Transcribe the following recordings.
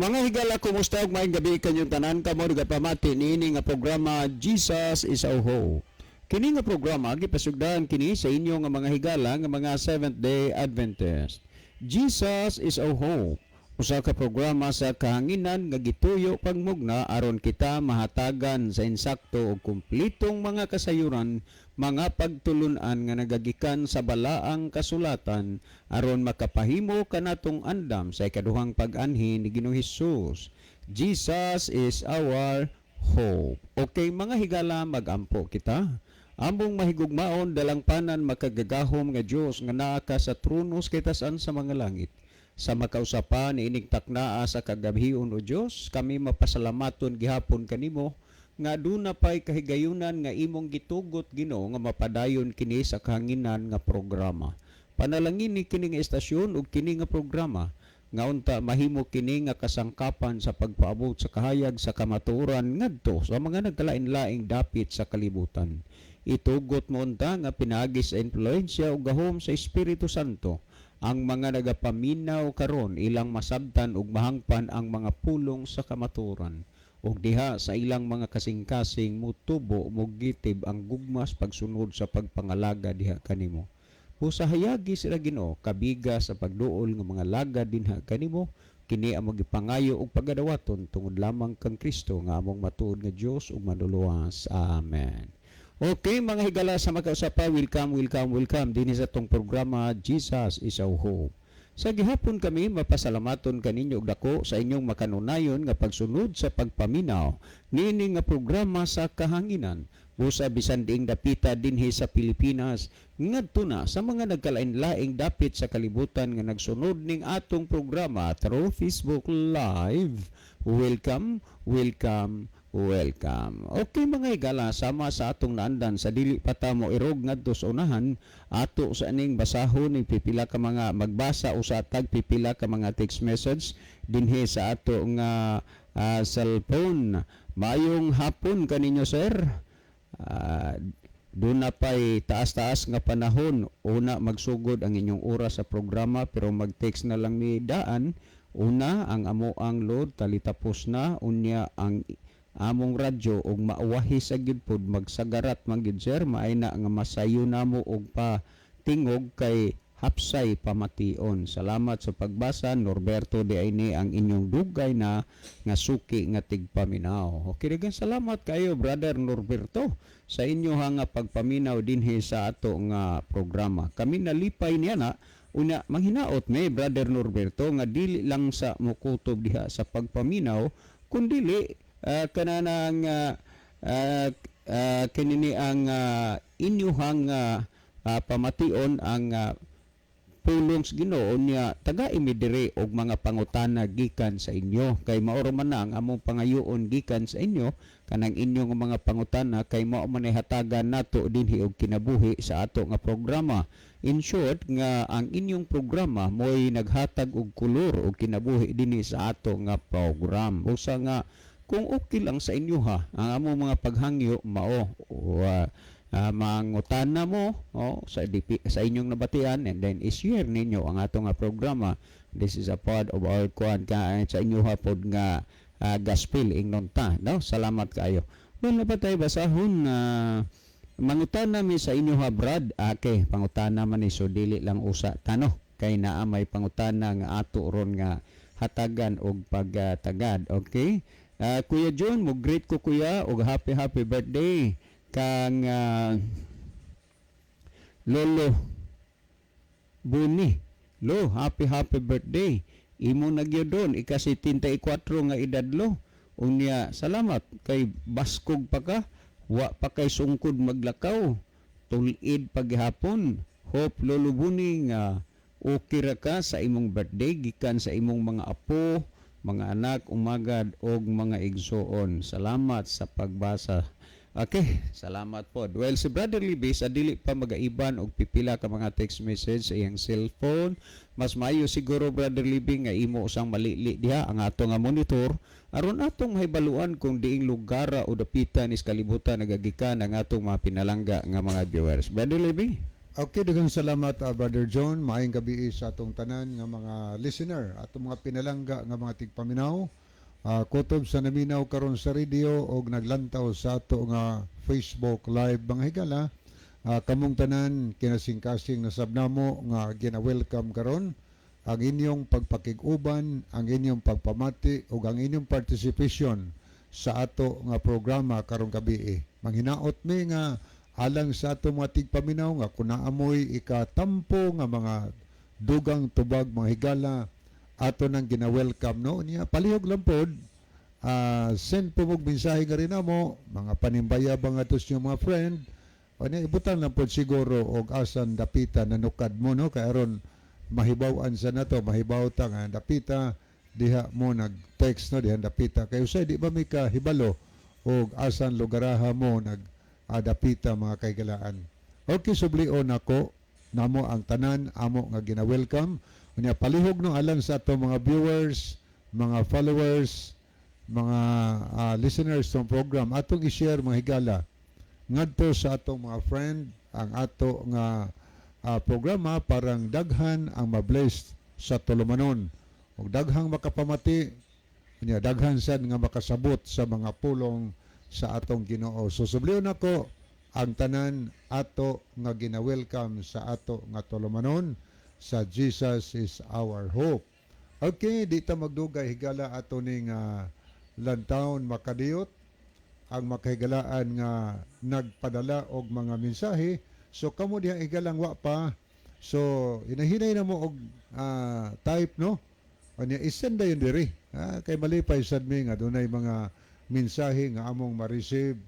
Mga higala, kumusta ug maayong gabi kanyong tanan kamo nagapamati niini nga programa, Jesus is Our Hope. Kini nga programa gipasugdan kini sa inyo nga mga higala nga mga Seventh Day Adventist. Jesus is Our Hope. Usa ka programa sa kahanginan nga gituyo pagmugna aron kita mahatagan sa insakto ug kumpletong mga kasayuran, mga pagtulunan nga nagagikan sa balaang kasulatan aron makapahimo kanatong andam sa ikaduhang pag-anhi ni Ginoong Hesus. Jesus is our hope. Okay, mga higala, magampo kita. Among mahigugmaon, dalangpanan, makagagahom nga Dios nga naa ka sa trono sa kitasan sa mga langit. Sa makausapan niining taknaa sa kagabhion, o Dios, kami mapasalamaton gihapon kanimo nga aduna pay kahigayunan nga imong gitugot, Ginoo, nga mapadayon kini sa kahanginan nga programa. Panalangin ni kini nga estasyon ug kini nga programa nga unta mahimo kini nga kasangkapan sa pagpaabot sa kahayag sa kamatuoran ngadto sa mga nagkalain-laing dapit sa kalibutan. Itugot mo unta nga pinaagi sa impluwensya ug gahom sa Espiritu Santo, ang mga nagapaminaw karon ilang masabtan ug mahangpan ang mga pulong sa kamatuoran ug diha sa ilang mga kasing-kasing mutubo, mugitib ang gugmas pagsunod sa pagpangalaga diha kanimo. Busa hayagi sila, Ginoo, kabiga sa pagduol nga mga lagad dinha kanimo. Kini ang magipangayo ug pagadawaton tungod lamang kang Kristo nga among matuod nga Dios ug manluluwas. Amen. Okay, mga higala, sa makausapa, welcome, welcome, welcome dinhi sa atong programa, Jesus is Our Hope. Sa gihapon kami mapasalamaton kaninyo og dako sa inyong makanunayon nga pagsunod sa pagpaminaw niini nga programa sa kahanginan. Busa bisan diing dapita dinhi sa Pilipinas ngadto na sa mga nagkalain-laing dapit sa kalibutan nga nagsunod ning atong programa through Facebook Live. Welcome, welcome, welcome. Okay, mga higala, sama sa atong naandan sa dili pa ta mo irog ngadto sa unahan, ato sa aning basahon ning pipila ka mga magbasa usa tag pipila ka mga text message dinhi sa ato nga cellphone. Maayong hapon kaninyo, sir. Doon na pa'y taas-taas nga panahon. Una magsugod ang inyong oras sa programa pero mag-text na lang ni daan. Una ang amo ang load talitapos na unya ang among radyo ug mauwahi sa gyud pod magsagarat man gyud, sir, maay na nga masayo namo og pa tingog kay hapsay pamation. Salamat sa pagbasa, Norberto di ni ang inyong dugay na nga suki nga tigpaminaw. Okay, daghang salamat kayo, Brother Norberto, sa inyo nga pagpaminaw dinhi sa ato nga programa. Kami nalipay niya na una manghinaot may Brother Norberto nga dili lang sa mukutob diha sa pagpaminaw kundili kananang kinini ang inyuhang pamation ang pulong sa Ginoo niya tagai mi diri og mga pangutana gikan sa inyo kay mao man na ang among pangayoon gikan sa inyo kanang inyong mga pangutana kay mao man ay hatagan nato dinhi og kinabuhi sa ato nga programa. In short nga ang inyong programa mo'y naghatag og kolor og kinabuhi dinhi sa ato nga program. Usa nga kung okay lang sa inyo ha, ang among mga paghangyo mao mangutana mo, oh, sa DP, sa inyong nabatian and then i-share ninyo ang ato nga programa. This is a part of our kuan ka sa inyo hapod nga gospel ingnon ta, no? Salamat kaayo. Well, na tayo basahon na mangutana mi sa inyo ha, Brad. Okay, pangutana man ni, so dili lang usa tano kay naa may pangutana nga ato ron nga hatagan og pagtagad. Okay, Kuya John, mo greet ko, kuya, og happy happy birthday kang Lolo Buni. Lo, happy happy birthday. Imo na gyud don ika 74 nga edad, lo. Unya salamat kay baskog pa ka, wa pa kay sungkod maglakaw. Tulid paghapon. Hope, Lolo Buni, nga okay ra ka sa imong birthday gikan sa imong mga apo, mga anak, umagad og mga igsuon. Salamat sa pagbasa. Okay, salamat po. Well, si Brother Libby sa dili pa magaiban og pipila ka mga text message sa iyang cellphone. Mas maayo siguro, Brother Libby, nga imo usang malili diha ang ato nga monitor aron atong mahibaluan kung diing lugar o dapitan is kalibutan nagagikan ang atong mga pinalangga nga mga viewers. Brother Libby? Okay, daghang salamat, Brother John. Maayong gabi sa atong tanan nga mga listener, atong mga pinalangga nga mga tigpaminaw. Kutob sa naminaw karon sa radio og naglantaw sa ato nga Facebook Live, mga higala. Kamong tanan, kinasingkasing nasab namo nga gina-welcome karon ang inyong pagpakig-uban, ang inyong pagpamati ug ang inyong participation sa ato nga programa karong gabi. Manghinaot mi nga alang sa ato mga tigpaminaw nga kung naamoy ikatampo nga mga dugang tubag, mga higala, ato nang gina-welcome, no? Niya palihog lang pod, send po mog mensahe nga rin namo mga panimbaya ba nga tos yung mga friend o niya, ibutang lang pod siguro og asan dapita nanukad mo, no, kay aron mahibaw-an sa nato, mahibaw ta nga dapita diha mo nag-text, no, diha dapita, kay usay di ba mi kahibalo og asan lugaraha mo nag dapita, mga kaigalaan. Okay, sublion nako namo ang tanan amo nga gina-welcome. Unya palihog, no, alang sa ato mga viewers, mga followers, mga listeners ng program, atong i-share, mga higala, ngadto sa atong mga friend ang ato nga programa parang daghan ang mabless sa tulumanon ug daghang makapamati, unya daghan sad nga makasabot sa mga pulong sa atong Ginoo. So sublion nako ang tanan ato nga gina-welcome sa ato nga tulumanon sa Jesus Is Our Hope. Okay, di ta magdugay, higala, ato ning lantawon makadiyot ang makahigalaan nga nagpadala og mga mensahe. So kamo diha higalang wa pa, so hinahinay na mo og type, no? Unya isend dayon diri. Kay malipay sad mi nga dunay mga mensahe nga among ma-receive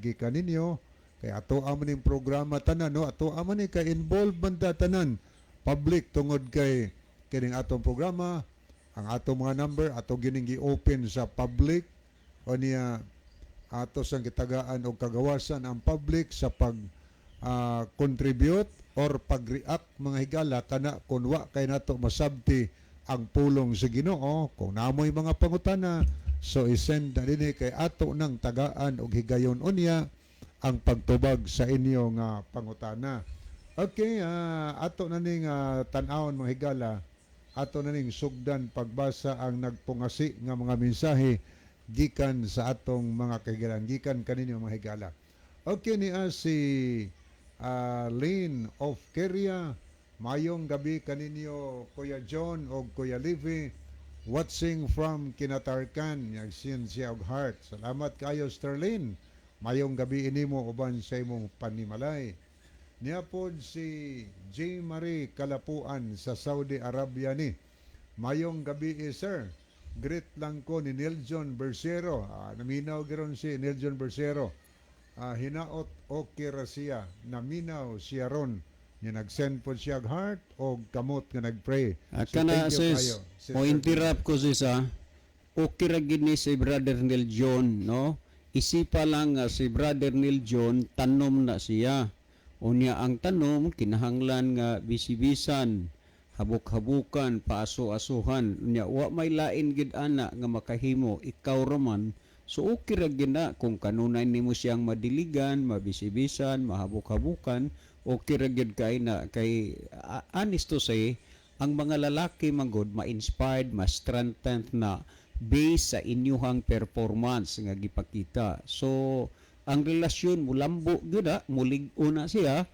gikan ninyo, kay ato amo ning programa tanan, no, ato amo ni kay involved man ta tanan public tungod kay kining atong programa, ang atong mga number ato gining gi-open sa public. O niya ato sang gitagaan og kagawasan ang public sa pag contribute or pag-react, mga higala, kana kun wa kay nato masabti ang pulong sa Ginoo, kung namoy mga pangutana, so isend na dinhi kay ato nang tagaan og higayon unya ang pagtubag sa inyo nga pangutana. Okay, ato na ning tan-awon, mga higala, ato na ning sugdan pagbasa ang nagpungasi nga mga mensahe gikan sa atong mga kahigalaan, gikan kaninyo, mga higala. Okay, niya si Lynn of Keria. Mayong gabi kaninyo, Kuya John o Kuya Livy. Watching from Kinatarkan, nag-send siya og heart. Salamat kayo, Sterlin. Mayong gabi inimo uban sa imong panimalay. Niya pod si J. Marie Kalapuan sa Saudi Arabia ni. Mayong gabi eh, sir. Greet lang ko ni Neljon Bersero. Naminaw giron si Neljon Bersero. Hinaot okay ra siya. Naminaw siya ron. Nga nag-send po siya og heart o kamot nga nag-pray. So, kana thank you sis, kayo, Sister. Mo interrupt ko, sis, ah. Okay ra gid ni si Brother Neil John, no? Isipa lang nga si Brother Neil John tanom na siya. Unya ang tanom kinahanglan nga bisibisan, habok-habukan, paaso-asuhan. Unya wa may lain gid ana nga makahimo, ikaw raman. So okay ra gid na kung kanunay nimo siyang madiligan, mabisibisan, mahabok-habukan, okay ra gid kay na kay honest to say, ang mga lalaki manggod ma-inspired, ma-strengthened na based sa inyuhang performance nga gipakita. So ang relasyon mulambo gyud, mulig-o na siya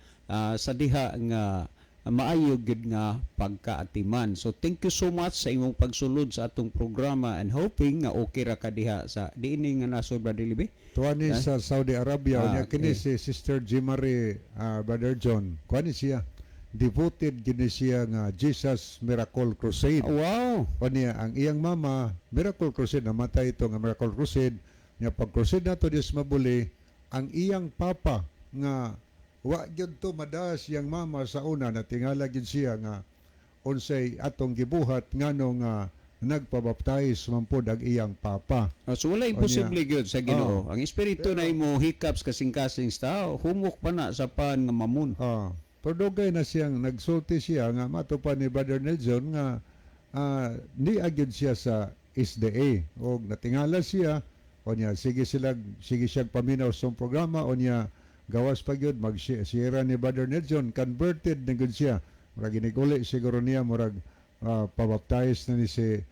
sa diha nga maayo gyud nga pagkaatiman. So thank you so much sa imong pagsulod sa atong programa and hoping nga okay ra ka diha sa diini nga nasod, Brother Libi. Tuwa ni sa Saudi Arabia, unya kini si Sister G. Marie, Brother John. Kuan ni siya. Devoted gini siya nga Jesus Miracle Crusade. O niya, ang iyang mama, Miracle Crusade, namatay ito nga Miracle Crusade. Nga pag crusade nato Diyos mabuli, ang iyang papa nga wa gyud to madas iyang mama sa una, natingala gyud siya nga unsay atong gibuhat, ngano nga nagpabaptize man pod ang iyang papa. So wala imposible gyud sa Ginoo. Oh. Ang espiritu na imo hikap sa kasing-kasing sa tao, humok pa na sa pan nga mamon. Pero dugay na siyang nagsulti siya nga mato pa ni Brother Nelson nga ni agyud siya sa SDA og natingala siya. O niya sige sila, sige siya paminaw sa programa. O niya Gawas pa gyud mag-share ni Brother Nelson, converted na gyud siya. Murag iniguli siguro niya, murag pabaptize na ni si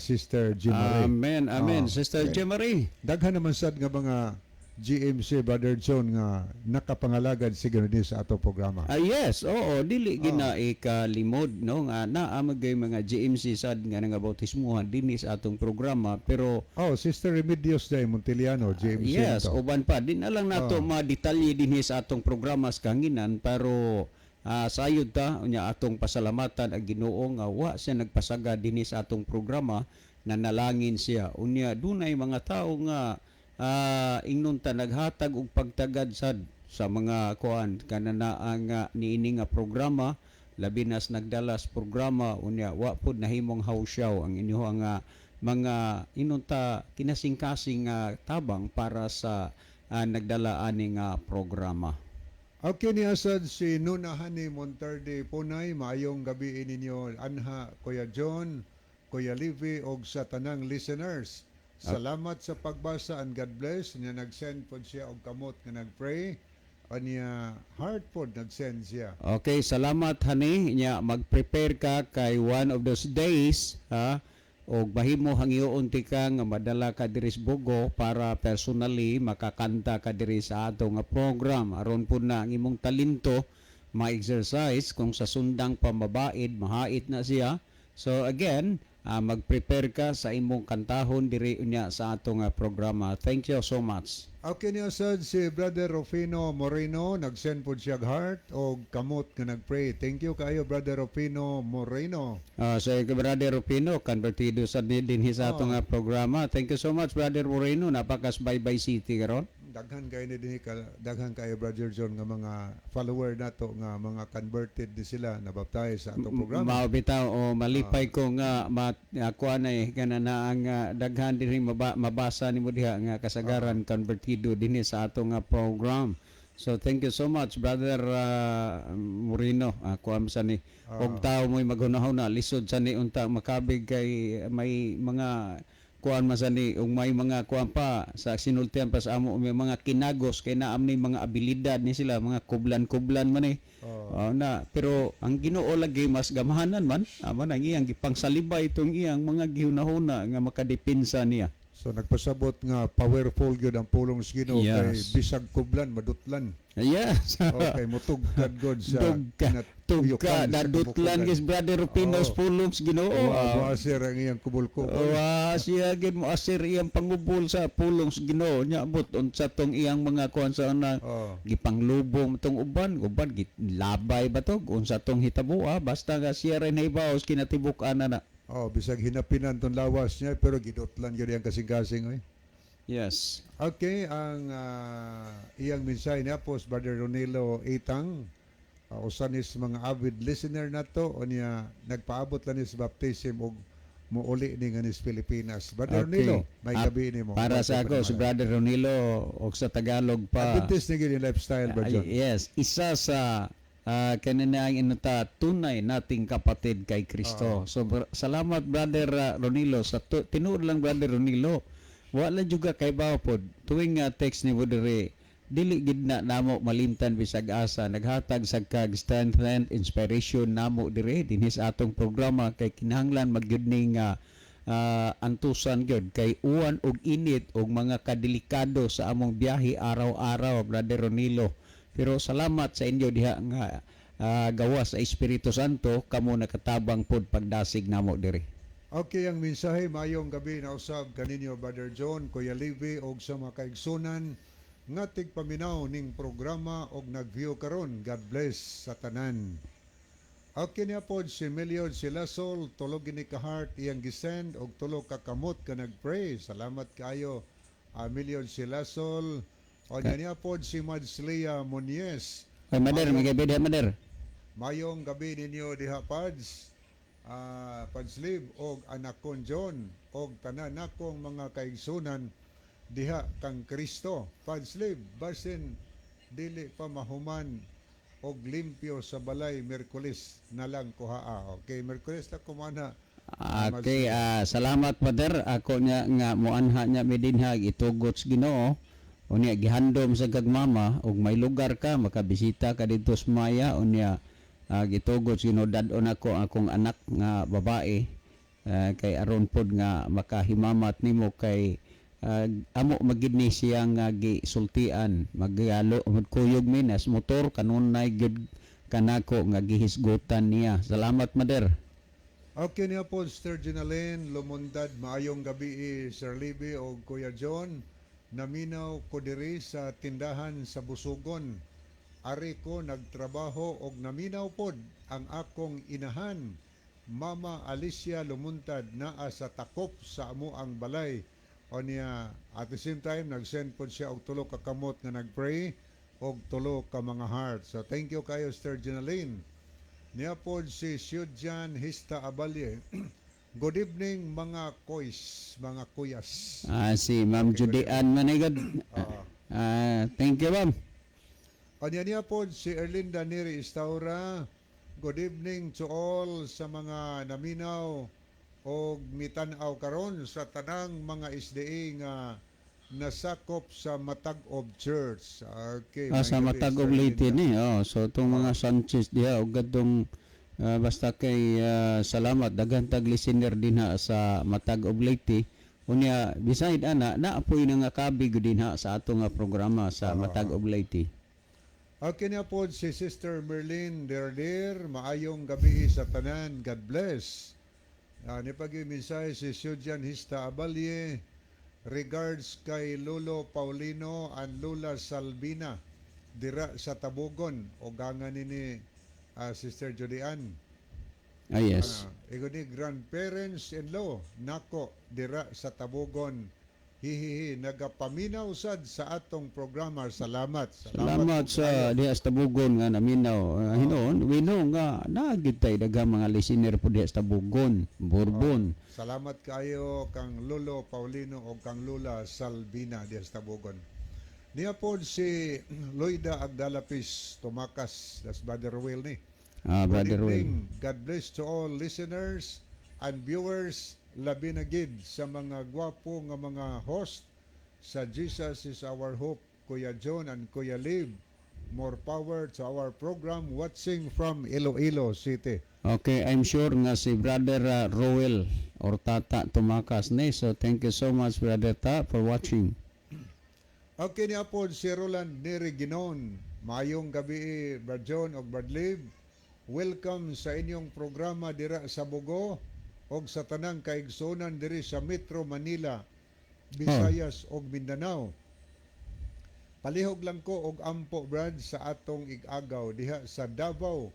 Sister Jimarie. Amen, amen. Oh, Sister okay. Jimarie. Daghan naman sad nga mga GMC, Brother John, nga nakapangalagad siguro din sa ato programa. Ah, yes, oo, dili gina ikalimod, no, nga naa magay mga GMC sad nga nangabautismuhan dinhi sa atong programa, pero Oh, Sister Remedios Day Montiliano, GMC yes, to. Uban pa di na lang nato madetalye dinhi sa atong programa sa kahanginan, pero sayod ta unya atong pasalamatan ang Ginoo nga wa siya nagpasaga dinhi sa atong programa na nalangin siya. Unya dunay mga tawo nga ingnon ta naghatag og pagtagad sad sa mga kuan kananaa nga niini nga programa, labi na sa nagdala sa programa. Unya wa pod nahimong hawsyaw ang inyong nga mga inunta kinasingkasing nga tabang para sa nagdala ani nga programa. Okay ni asad si Nuna Hani Montarde Punay, maayong gabi ninyo anha Kuya John, Kuya Livy og sa tanang listeners. Salamat sa pagbasa and God bless. Nya nag-send pod siya og kamot nga nag-pray. Anya heart pod nag-send siya. Okay, salamat, Hani. Nya mag-prepare ka kay one of those days, ha, og mahimo hangyoon ti ka nga madala ka diri sa Bogo para personally makakanta ka diri sa ato nga program aron pud na ang imong talento ma-exercise kung sa sundang pamabaid mahait na siya. So again, mag-prepare ka sa imong kantahon diri unya sa ato nga programa. Thank you so much. Okay ni asad si Brother Rufino Moreno, nag-send pod siya og heart og kamot nga nag-pray. Thank you kaayo, Brother Rufino Moreno. So, Brother Rufino, convertido sa dinhi sa ato nga programa. Thank you so much, Brother Moreno. Napakas Bye City karon. Daghan kayo ni dinhi daghan kayo, Brother John, nga mga follower nato nga mga converted ni sila, nabaptize sa atong programa. Mao bitaw o malipay ko nga ako anay kana na ang daghan dinhi mabasa nimo diha nga kasagaran convertido dinhi sa ato nga program. So thank you so much, Brother Moreno. Ako am sa ni og tao mo'y maghunahuna, lisod sa ni unta makabig kay may mga kuan man sa ni ug may mga kuan pa sa sinultian pa sa amo, may mga kinagos kay naam ni mga abilidad ni sila, mga kublan-kublan man eh. Oh. Oo na, pero ang Ginoo lagi mas gamahanan man. Ama nang iyang gipangsalibay itong iyang mga gihunahuna nga makadepensa niya. So nagpasabot nga powerful gyud ang pulong sa Ginoo kay bisag kublan madutlan. Okay, mutugkad god sa Tugka, tugka, kinatuyukan sa nadutlan kabukugan. gis Brother Rupinos pulong sa Ginoo. Wa moasir ang iyang kubol-kubol. Wa siya gid mo asir iyang pangubol sa pulong sa Ginoo. Nya abot unsa tong iyang mga kuan sa una gipanglubong tong uban, uban labay ba to unsa tong hitaboa, basta nga siya rin nahibaw kinatibuk-an na. Oh, bisag hinapinan tong lawas niya pero gidutlan gyud iyang kasing-kasing oy. Okay, ang iyang mensahe niya po si Brother Ronilo Itang, usa ni sa mga avid listener nato, unya nagpaabot lang ni sa baptism og muuli ni nga nis Pilipinas. Brother Ronilo, may gabi nimo. Para sa ako si Brother Ronilo og sa Tagalog pa. Adventist ni gyud yung lifestyle ba Ay, John? yes, isa sa kanina ang inuta tunay nating kapatid kay Kristo. So salamat, Brother Ronilo, sa tinuod lang, Brother Ronilo. Wala juga kay pod tuwing nga text ni diri, dili gid na namo malimtan bisag asa naghatag sa kag strength and inspiration namo dire dinhi sa atong programa kay kinahanglan magyud ni nga antusan gyud kay uwan og init og mga kadelikado sa among biyahe araw-araw, Brother Ronilo. Pero salamat sa inyo diha nga gawa sa Espiritu Santo kamo nakatabang pod pagdasig namo diri. Okay, ang mensahe, maayong gabi na usab kaninyo, Brother John, Kuya Levi og sa mga kaigsunan nga tigpaminaw ning programa og nag-view karon. God bless sa tanan. Okay niya pod si Meliod Silasol, tulo gini ka heart iyang gisend og tulo ka kamot ka nagpray. Salamat kaayo, Meliod Silasol. O niya pod si Madslia Muñez. Ay, Mader, may gabi diha, Mader. Mayong gabi ninyo diha, Pads. Pads Lib og anak kon John og tanan nakong mga kaigsunan diha kang Kristo. Pads Lib, basin dili pa mahuman og limpyo sa balay, Merkulis na lang kuhaa. Okay, Merkulis na kumana. Okay, salamat, Mader. Ako niya nga muanha niya midinhag itugot sa Ginoo. Unya gihandom sa kag mama og may lugar ka, makabisita ka didto sa Maya. Unya gitugot sinudad-on ako akong anak nga babae kay aron pod nga makahimamat nimo kay amo magid ni siya nga gisultian, magyalo, magkuyog mi nas motor kanunay gyud kanako nga gihisgutan niya. Salamat, Mother. Okay niya po, Sister Ginalyn Lumundad, maayong gabi Sir Libby o Kuya John. Naminaw ko diri sa tindahan sa Busugon. Ari ko nagtrabaho og naminaw pod ang akong inahan. Mama Alicia Lumuntad, naa sa takop sa amo ang balay. O niya, at the same time, nag-send pod siya og tulo ka kamot nga nag-pray og tulo ka mga heart. So thank you kayo, Sister Ginalyn. Niya pod si Syudjan Hista Abalye. Good evening, mga koys, mga kuyas. Si Ma'am Okay, good. Judean Manigad. Thank you, ma'am. Kanya niya po si Erlinda Neri Istaura. Good evening to all sa mga naminaw o mitan-aw karon sa tanang mga SDA nga nasakop sa Matag-ob Church. Okay, Sa maayong gabi, Matag-ob Sister Leyte Erlinda. ni. Oh, so itong mga Sanchez diha og kadtong basta kay salamat, daghan tag listener dinha sa Matag-ob Leyte. Unya beside ana, naapoy na nga kabi gud dinha sa ato nga programa sa Matag-ob Leyte. Okay niya po si Sister Merlin Derdir, maayong gabi sa tanan. God bless. Ni pag mensahe si Sujan Hista Abalye, regards kay Lolo Paulino and Lola Salvina dira sa Tabugon o ganga nini Sister Julian. Ah, yes. Igo ni grandparents-in-law nako dira sa Tabugon. Hihihi, nagapaminaw sad sa atong programa. Salamat. Salamat sa diha sa Tabugon nga naminaw. Hinuon, we know nga naa gyud tay daghang mga listener po diha sa Tabugon, Bourbon. Salamat kayo kang Lolo Paulino o kang Lola Salvina diha sa Tabugon. Niya po si Loida Agdalapis Tumakas, that's Brother Will ni. Ah, Good Brother Will. evening. God bless to all listeners and viewers, labi na gid sa mga gwapo nga mga host sa Jesus is Our Hope, Kuya John and Kuya Liv. More power to our program, watching from Iloilo City. Okay, I'm sure nga si Brother Roel or Tata Tumakas ni. So thank you so much, Brother Ta, for watching. Okay niya po si Roland Neri Ginon. Maayong gabi, Brad John og Brad Liv. Welcome sa inyong programa dira sa Bogo og sa tanang kaigsuonan diri sa Metro Manila, Visayas og Mindanao. Palihog lang ko og ampo, Brad, sa atong igagaw diha sa Davao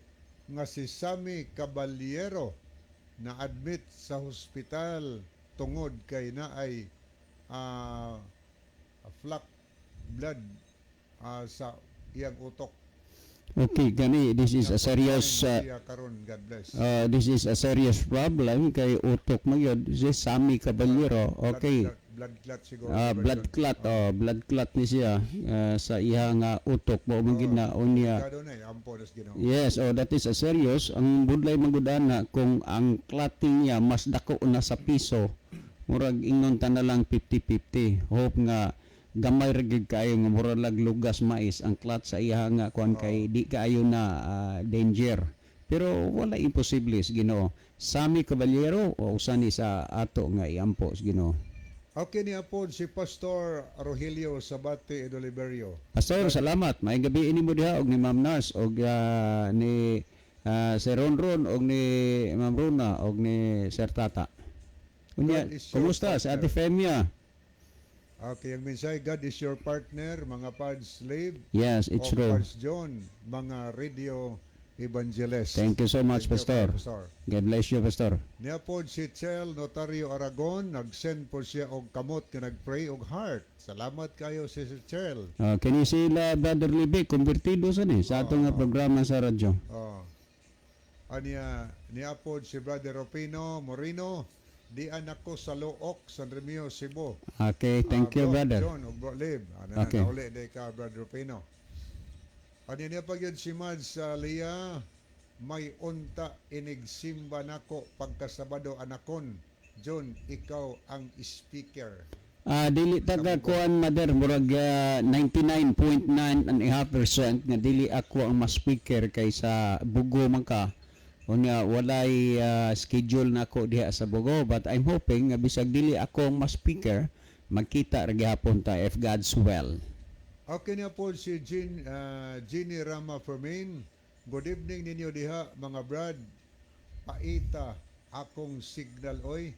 nga si Sammy Caballero na admit sa hospital tungod kay naay clot blood sa iyang utok. Okay, gani this is a serious Siya karon, God bless. This is a serious problem kay utok mo yun. Si Sammy Caballero. Okay. Blood clot siguro. Blood clot, oh, blood clot ni siya sa iya nga utok mo man gid na unya. Kado na ampo nas Ginoo. Yes, oh, that is a serious. Ang budlay magudana kung ang clotting niya mas dako na sa piso, murag ingnon ta na lang 50-50. Hope nga gamay ra gyud kaayo nga murag lag lugas mais ang clot sa iya nga kuan kay di kaayo na danger. Pero wala imposible sa Ginoo. Sammy Caballero o usa ni sa ato nga iampo sa Ginoo. Okay niya po si Pastor Rogelio Sabate Edoliberio. Pastor, salamat. May gabi ini mo diha og ni Ma'am Nurse og ni Sir Ronron og ni Ma'am Rona og ni Sir Tata. Unya, God is your kumusta si Ate partner. Femia? Okay, ang mensahe, God is your partner, mga Pads Live, Yes, it's o true. Pads John, mga radio evangelist. Thank you so much, Thank you, Pastor. Pastor. God bless you, Pastor. Niya po si Chel Notario Aragon, nag-send po siya og kamot nga nag-pray og heart. Salamat kayo si Sir Chel. Kini sila Brother Libi, konvertido sa ni sa atong nga programa sa radyo. Oh. Anya niya po si Brother Rufino Moreno, di anak ko sa Looc, San Remio, Cebu. Okay, thank you, Bro brother. John ug Bro Lib. Ano Okay. na nauli day ka, Brother Rufino. Anya niya pag yun si Mads sa Lia, may unta inigsimba nako pagkasabado anakon. John, ikaw ang speaker. Dili taga kuan, mother, murag 99.9.5% nga dili ako ang mas speaker kay sa Bogo man ka. Unya walay schedule na ako diha sa Bogo, but I'm hoping nga bisag dili ako ang mas speaker, magkita ra gihapon ta if God's will. Okay niya po si Jeannie Rama Fermin. "Good evening ninyo diha, mga brad. Paita akong signal oy.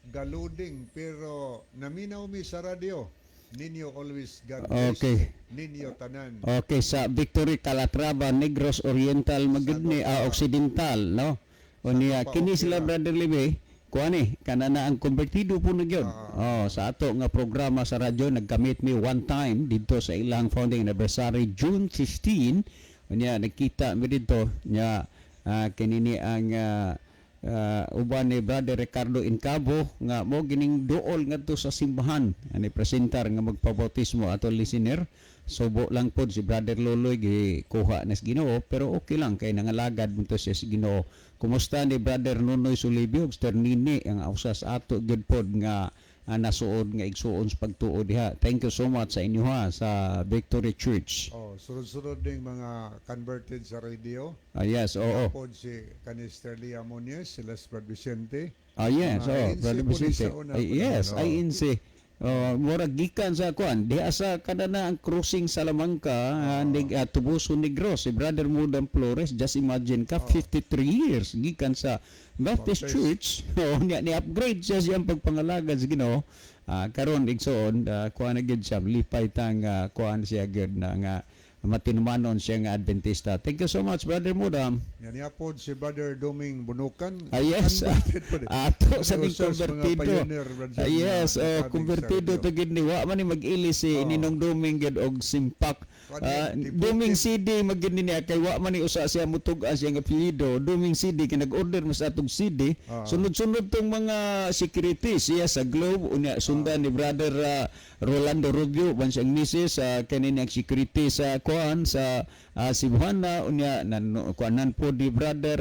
Galuding pero naminaw mi sa radyo. Ninyo always. God bless ninyo tanan." Okay, sa Victory Calatrava, Negros Oriental magud ni, Occidental, no? Unya Sa kini sila, okay. Brother Libe, kuan ni kana na ang konbertido po na gyud. Oh, sa ato nga programa sa radyo, nagkamit mi one time didto sa ilang founding anniversary June 15. Unya nagkita mi didto nya, kini ni ang uban ni Brother Ricardo Incabo nga mo gining duol ngadto sa simbahan ani presentar nga magpabautismo ato listener. Subo lang pod si Brother Loloy, gikuha na sa Ginoo, pero okay lang kay nangalagad mo to siya sa Ginoo. Kumusta ni Brother Nonoy Sulibio ug Sister Nini, ang usas ato gyud pod nga nasuod nga igsuon sa pagtuo diha. Thank you so much sa inyo ha sa Victory Church. Oh, sunod-sunod ding mga converted sa radio. Ah, yes, oo. Pod si Kanister Lia Muñez, sila si Brad Vicente. Ah, yes, Mga oh, INC Brother po ni Vicente. sa una, Ay, yes, oh. INC. Oh, murag gikan sa kuan, diha sa kada na ang crossing Salamanca, Tubuso Negros, si Brother Mudam Flores, just imagine ka, 53 years gikan sa Baptist Baptist. Church. Oh, nya ni upgrade siya siyang pagpangalagad sa Ginoo. Karon igsoon, kuan na gyud siya, lipay tang kuan siya gyud na nga matinumanon siya nga Adventista. Thank you so much, Brother Mudam. Yan niya pod si Brother Doming Bunukan. Ah, yes. Converted po din. Ato sa ning Usas mga konvertido. pioneer, Brother Ah, John, yes, na oh, nakabig sa konvertido radio. to gid ni wa man ni mag-ili si Ninong Duming gid og simpak. Kuan Ah, yan, Duming CD magid ni niya kay wa man ni usa siya mutug-an siya nga apelyido. Duming CD kay nag-order mo sa atong CD. Sunod-sunod tong mga security siya sa Globe, unya sundan ni Brother Rolando Rubio ban siyang misis sa kanin ang security sa kuan sa Cebuana, unya nan kuanan po di Brother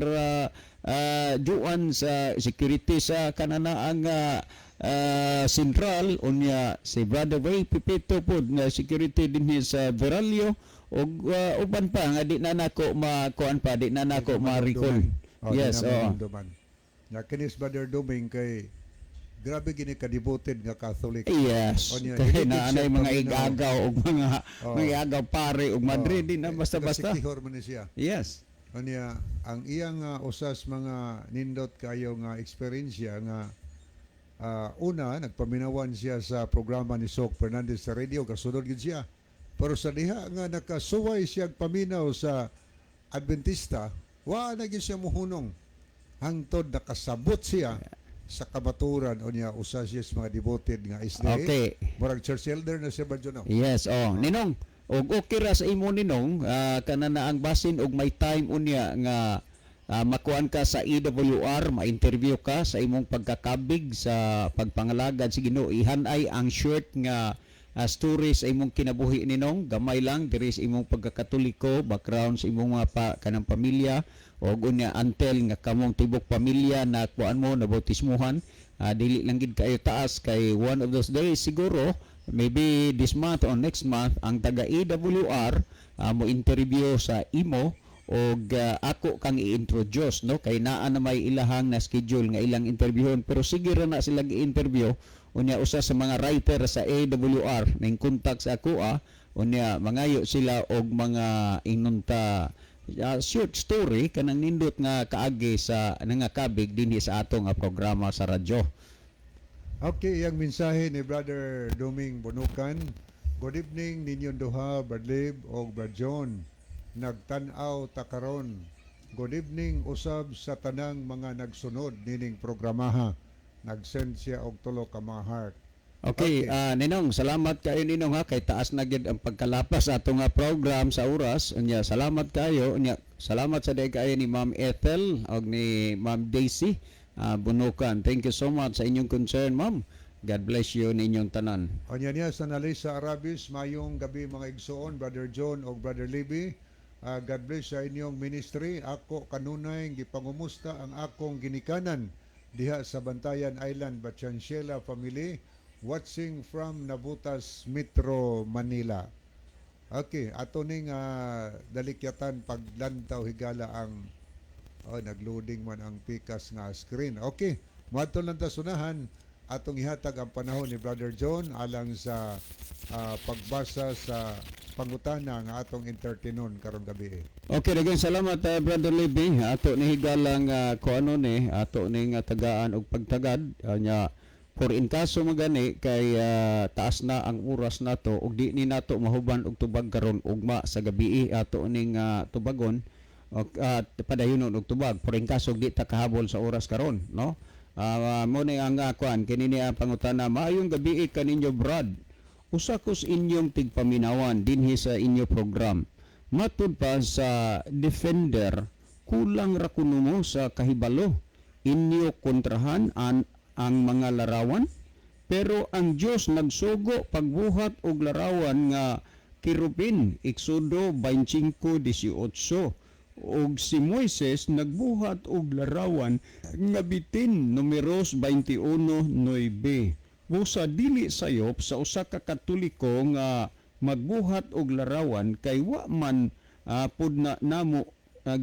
Juan sa security sa kanana ang Central, unya si Brother Ray Pipito pod nga security dinhi sa Veralio ug uban pa nga di na nako makuan pa, di na nako ma-recall. Oh, Yes, di na oo. maramdaman. Ya kinis Brother Doming kay grabe gini ka devoted nga Catholic. Yes. Unya, Kay dili na gid anay siya mga paminaw. igagaw og mga igagaw pare ug madre, di na basta-basta. Taga man ni siya. Unya ang iyang usas mga nindot kayo nga eksperyensya nga una nagpaminawan siya sa programa ni Sok Fernandez sa radio, kasunod gid siya. Pero sa diha nga nakasuway siya paminaw sa Adventista, wa na gyud siya muhunong hangtod nakasabot siya sa kamaturan. Unya usa siya sa mga devoted nga SDA. Murag church elder na siya ba no? Yes, oh. Ninong, og okay ra sa imo, Ninong, kana na ang basin og may time unya nga makuan ka sa EWR, ma-interview ka sa imong pagkakabig sa pagpangalagad sa Ginoo. Ihanay ang short nga story sa imong kinabuhi, Ninong, gamay lang diri sa imong pagkakatoliko, background sa imong mga pa, kanang pamilya og unya until nga kamong tibok pamilya na kuan mo na bautismuhan. Dili lang gid kayo taas kay one of those days, siguro maybe this month or next month, ang taga AWR mo interview sa imo og ako kang i-introduce, no, kay naa na may ilahang na schedule nga ilang interviewon, pero sige ra na sila gi-interview. Unya usa sa mga writer sa AWR ning contact sa ako, unya mangayo sila og mga inunta short story kanang nindot nga kaagi sa nangakabig dinhi sa ato nga programa sa radyo. Okay, iyang mensahe ni Brother Doming Bunukan. "Good evening ninyong duha, Brad Lib o Brad John. Nagtan-aw ta karon. Good evening usab sa tanang mga nagsunod nining programaha." Nag-send siya og tulo ka mga heart. Okay, Ninong, salamat kayo, Ninong, ha, kay taas na gid ang pagkalapas sa ato nga program sa oras. Unya salamat kayo. Unya salamat sa day kayo ni Ma'am Ethel og ni Ma'am Daisy Bunukan. Thank you so much sa inyong concern, Ma'am. God bless you ninyong tanan. Unya niya sa Nalisa Arabis, "Mayong gabi mga igsoon, Brother John og Brother Libby. God bless sa inyong ministry. Ako kanunay gipangumusta ang akong ginikanan diha sa Bantayan Island, Batiancela family. Watching from Navotas, Metro Manila. Okay, ato ning dalikyatan paglantaw, higala, ang, oh, nagloading man ang pikas nga screen. Okay, moadto lang ta sunahan, atong ihatag ang panahon ni Brother John alang sa pagbasa sa pangutana nga atong entertainon karong gabi. Okay, daghang salamat, Brother Libby. Ato ni higalang kuano ni ato ning tagaan og pagtagad nya for in kaso magani kay taas na ang oras nato ug di ni nato mahuban og tubag karon, ugma sa gabi ato ning tubagon og padayonon og tubag for in kaso di ta kahabol sa oras karon, no? Mo ni ang kuan kini ni ang pangutana. Maayong gabi kaninyo, Brad. Usa ko sa inyong tigpaminawan dinhi sa inyo program. Matud pa sa defender, kulang ra kuno mo sa kahibalo. Inyo kontrahan ang mga larawan, pero ang Dios nagsugo pagbuhat og larawan nga kerubin, Exodo 25:18, ug si Moises nagbuhat og larawan nga bitin, Numeros 21:9. Busa dili sayop sa usa ka Katoliko nga magbuhat og larawan kay wa man pud na namo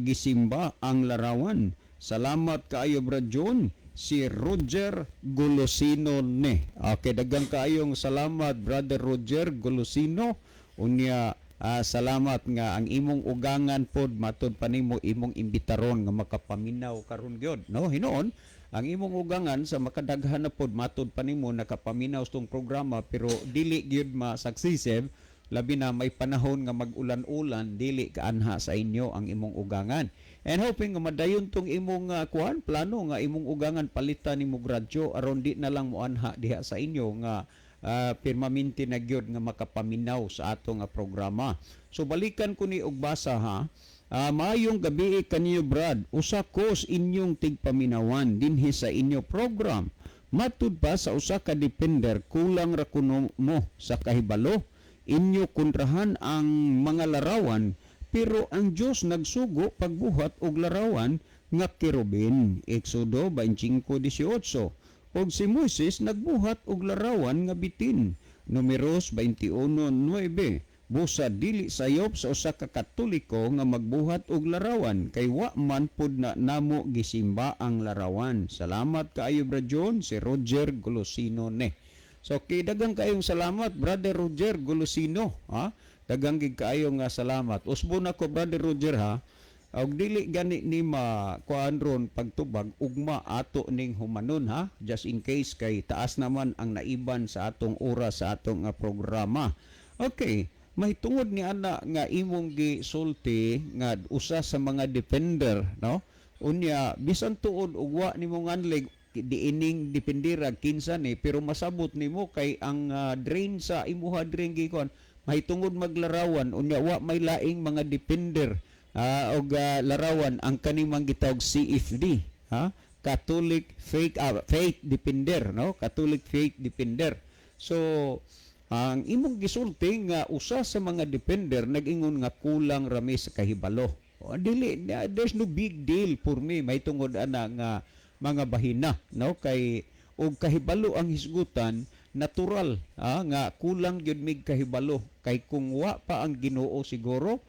gisimba ang larawan. Salamat kaayo, Brad John. Si Roger Golosino ne. Okay, daghang kaayong salamat, Brother Roger Golosino. Unya salamat nga ang imong ugangan pod, matud pa nimo, imong imbitaron nga makapaminaw karon gyud, no? Hinuon ang imong ugangan sa makadaghan na pod, matud pa nimo, nakapaminaw sa tong programa, pero dili gyud masaksisive, labi na may panahon nga mag-ulan-ulan, dili kaanha sa inyo ang imong ugangan. And hoping nga madayon tong imong kuan, plano nga imong ugangan palitan nimo radyo aron di na lang moanha diha sa inyo nga pirmaminti na gyud nga makapaminaw sa ato nga programa. So balikan ko ni og basa, ha. Maayong gabi kaniyo, Brad. Usa ko sa inyong tigpaminawan dinhi sa inyo program. Matud pa sa usa ka defender, kulang ra kuno mo sa kahibalo. Inyo kontrahan ang mga larawan, pero ang Dios nagsugo pagbuhat og larawan nga kerubin, Exodo 25:18, ug si Moises nagbuhat og larawan nga bitin, Numeros 21:9. Busa dili sayop sa usa ka Katoliko nga magbuhat og larawan kay wa man pud na namo gisimba ang larawan. Salamat kaayo, Brad John. Si Roger Golosino ne. So kay daghang kaayong salamat, Brother Roger Golosino, ha. Daghang gid kaayo nga salamat. Usbon ako, Brother Roger, ha. Og dili gani ni ma kuan ron pagtubag ugma ato ning humanon, ha, just in case kay taas naman ang naiban sa atong oras sa atong programa. Okay, mahitungod ni ana nga imong gisulti nga usa sa mga defender, no? Unya bisan tuod ug wa nimo nganlig diining dependera kinsa ni, pero masabot nimo kay ang drain sa imuha drain gikon mahitungod maglarawan, unya wa may laing mga defender og larawan ang kanimang gitawag CFD, ha, Catholic Fake Faith Defender, no? Catholic Faith Defender. So ang imong gisulti nga usa sa mga defender nag-ingon nga kulang rami sa kahibalo. O, dili, there's no big deal for me may tungod ana nga mga bahina, no? Kay og kahibalo ang hisgutan, natural nga kulang gyud mig kahibalo kay kung wa pa ang Ginoo siguro,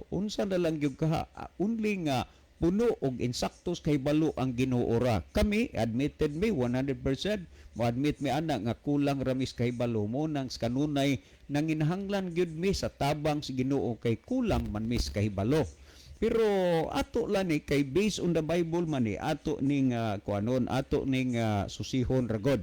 unsa na lang gyud ka, only nga puno og insaktos kahibalo ang Ginoo ra. Kami admitted me 100%, mo admit mi ana nga kulang ramis kahibalo mo nang kanunay nanginahanglan gyud mi sa tabang sa Ginoo kay kulang man mis kahibalo. Pero ato lang ni kay based on the Bible man ni ato ning kuanon, ato ning susihon ragod.